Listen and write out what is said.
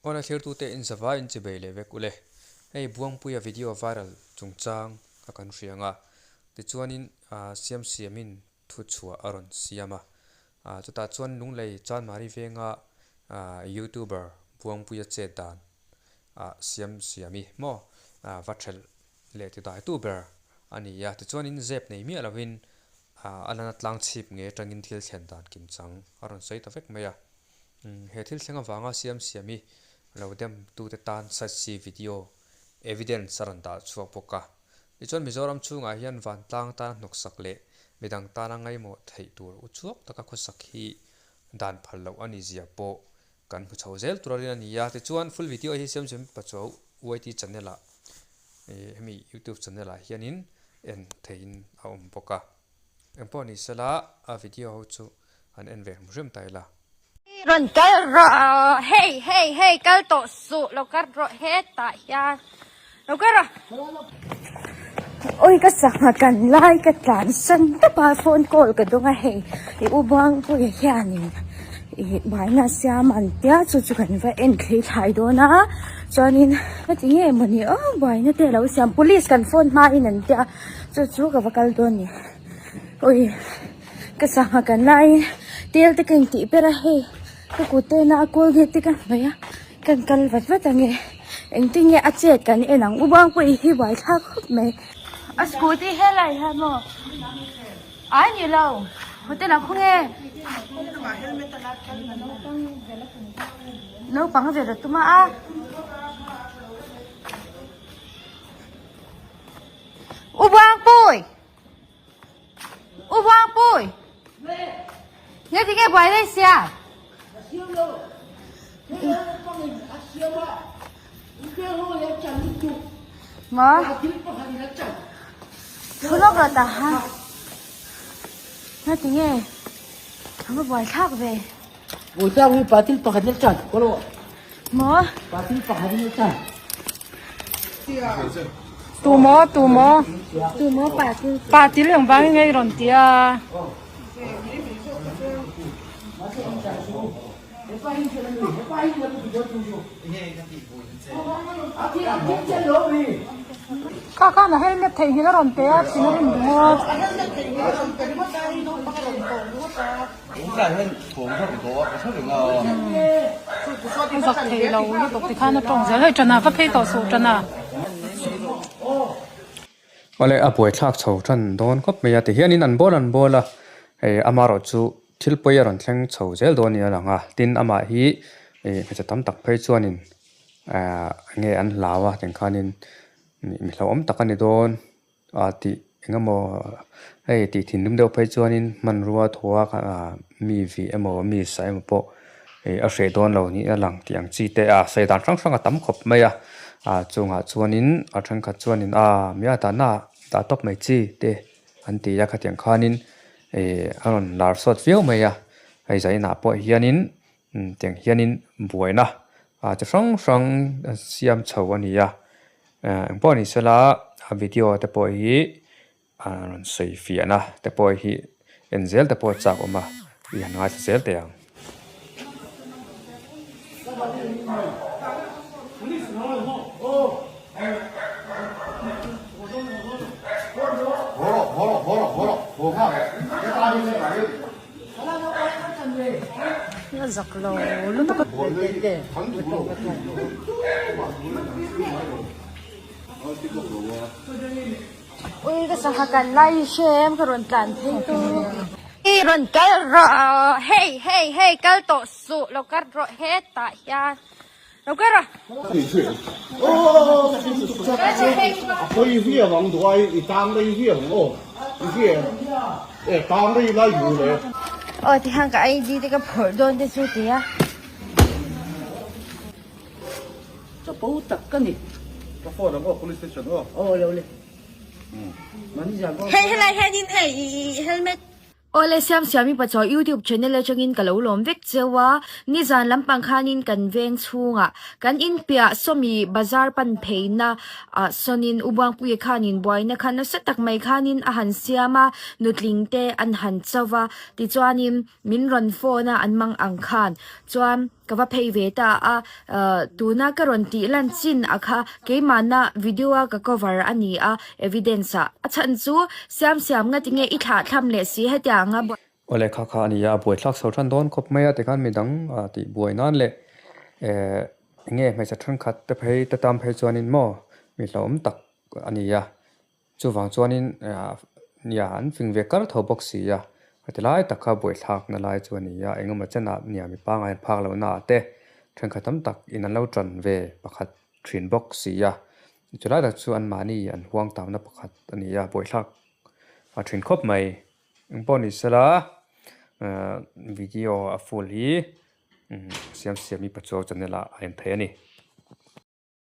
Awle thlirtute in zavai in chibei leh vek ule. Hei Buangpuia video viral chungchang kha kan hria ang a, tichuanin siam siamin thuchhuah a rawn siam a. Chutah chuan Lunglei Chanmari venga youtuber Buangpuia chet dan siam siami maw va thelh leh ti daitu ber a ni a. Tichuanin zep nei miah lovin a lana tlang chhip nge atangin thil thlen dan kimchang a rawn sawi ta vek mai a. He thil thleng avanga siam siam hi lo dem tute tan site si video evidence a rawn dah chhuak bawk a. Tichuan Mizoram chhungah hian vantlang tana hnawksak leh midang tana ngaimawh theih tur uchuak taka khawsak hi dan phal loh a ni zia pawh kan hmu chho zel tur a rin a ni a. Tichuan full video hi siam siam Pachuau YT channel ah hemi youtube channel ah hianin en theihin a awm bawk a. Engpawh ni sela a video ho chu an en ve hrim hrim ta ila. Rawn kal rawh hei hei hei kal tawh suh lo kal rawh hetah hian lo kal rawh. Oi ka sangha kan lai ka tlan san tawp a phone call ka dawng a hei i u Buangpuia hianin ih buaina siam an tia chu chu kan va en thlei thlai dawn a chuanin heti nge mawni aw buaina te a lo siam police kan phone hmain an tia. Chu chu ka va kal dawn ni. Ui ka sangha kan laiin tel te ka intih ber a hei ka kut te na a kawl nge te ka hmai a kan kal vat vat ang e engtin nge a chet kan en ang u bang pawh i hi buai thlak khawp mai. A scooty helai hian maw ai ni lo hotel ah khawnge naupang ve la tum a. U Buangpui! U Buangpui! Nge ti nge buai rei sia? Maw? Thu lawk rawh ta ha. Nge ti nge? A va buai thlak ve. Buai thlak hi patil pakhat in a chan. Maw? Patil pakhat in a chan. Tu maw tu maw Tu maw patil patil eng vang in nge i rawn ti a? Kha khan a helmet theihnghilh a rawn pe a thin a rim ringawt. A zak thei lo lutuk tikhan a tawng zel hei ṭana va phei tawh suh ṭana. Awle a buaithlak chho ṭan dawn khawp mai a tihianin an bawl an bawl a hei amaherawh chu thil pawi a rawn thleng chho zel dawn nia lang a tin amah hi ih hmeichhe tam tak phei chuanin ahh enge an hlau a tiangkhanin mi hlauhawm tak a ni dawn. ah tih eng emaw hei tih thinrim deuh phei chuanin hmanrua thaw a ah mi vih emaw mi sa emaw pawh ih a hreh dawn lo niin a lang tih ang chi te a sawi dan hrang hrang a tam khawp mai a ah chungah chuanin a thenkhat chuanin ah mi a dahna ah dah tawp mai chi te an ti a khatiang khanin ih a rawn lar sawt viau mai a hei zainah pawh hianin tiang hianin buaina ah chi hrang hrang a siam chho a ni a engpawh ni sela a video te pawh hi a rawn sawi fiahna te pawh hi en zel te pawh a chak awm a i han ngaithla zel teh ang. A zak lo lutuk a. Ui ka sangha kan lai hrem ka rawn tlan phei tu. I rawn kal rawh hei hei hei kal tawh suh lo kal rawh hetah hian lo kal rawh. Aw tikhan ka ID te ka phawrh dawn te chu tia. Chapo tak ka ni. Ka phone ang aw police station aw. Aw lo le. Hei helai hianin hei i helmet. Awle Siamsiami Pachaw YouTube channel atangin ka lo lawm vek cheu a, nizan lampang khanin kan veng chhungah kan inpiah sawmi bazar pan pheina ah sawnin U Buangpuia khanin buaina kha nasa tak mai khanin a han siam a, nutling te an han cho va, tichuanin min rawn phone a an mang ang khan chuan. Ka va phei ve ta a, tuna ka rawn tih lan chin a kha keimahna video a ka cover a ni a, evidence ah. A chhan chu siam siam nga tinge i thlah thlam leh si hetiang a. Aw leh kha kha a ni a, buaithlak chho than dawn khawp mai a tikhan midang tih buai nan leh enge hmeichhe thenkhat te phei te tan phei chuanin maw mi hlauhawm tak a ni a. Chuvang chuanin nia an fing ve kar tho bawk si a, heti lai tak kha buaithlakna lai chu a ni a, engemaw chenah nia mi pangngai an phak lohna ah te thenkhat tam tak in an lo tan ve pakhat thin bawk si a, chu lai tak chu anmahni an huang tamna pakhat a ni a, buaithlak a thin khawp mai. Engpawh ni sela video a full hi Siamsiami Pachuau channel ah a en theih a ni.